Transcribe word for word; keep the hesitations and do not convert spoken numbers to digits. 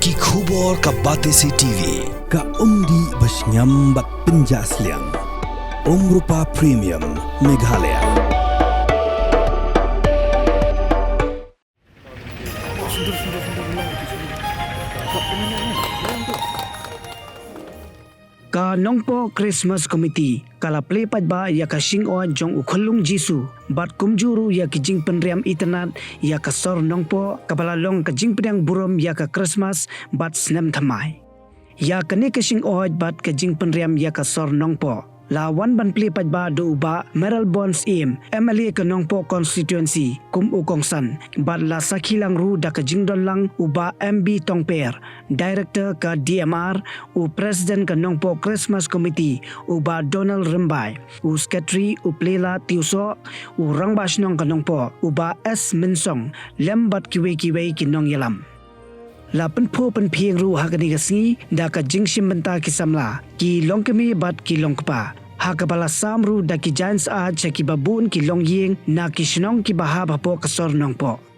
Ki khubor ka Batesi T V, ka umdih ba shngiam bad pynjah sliang. Umrupa Premium, Meghalaya. Ka Nongpoh Christmas Committee ka la plie paidbah ïa ka shingaid jong u Khunlung Jisu bad kumjuh ruh ïa ki jingpynriam itynnad ïa ka sor Nongpoh, kaba la long ka jingpdiang burom ïa ka Christmas bad snem thymmai. Ïa kane ka shingaid bad ka jingpynriam ïa ka sor Nongpoh la wan ban plie paidbah da u Bah Mayral Born Syiem, M L A ka Nongpoh Constituency, kum u kongsan, bad la sakhi lang ruh da ka jingdon lang u Bah M B Tongper, Director ka D M R, u President ka Nongpoh Christmas Committee, u Bah Donald Rymbai, u Secretary, u Pleilah Tiewsoh, u Rangbah Shnong ka Nongpoh, u Bah S Mynsong, lem bad kiwei kiwei ki nongïalam. La pynphuh pynphieng ruh ha kane ka sngi da ka jingshim bynta ki samla, ki longkmie bad ki longkpa, ha kaba la sam ruh da ki jaiñ syaid sha kiba bun ki longïing na ki shnong kiba hap hapoh ka sor Nongpoh.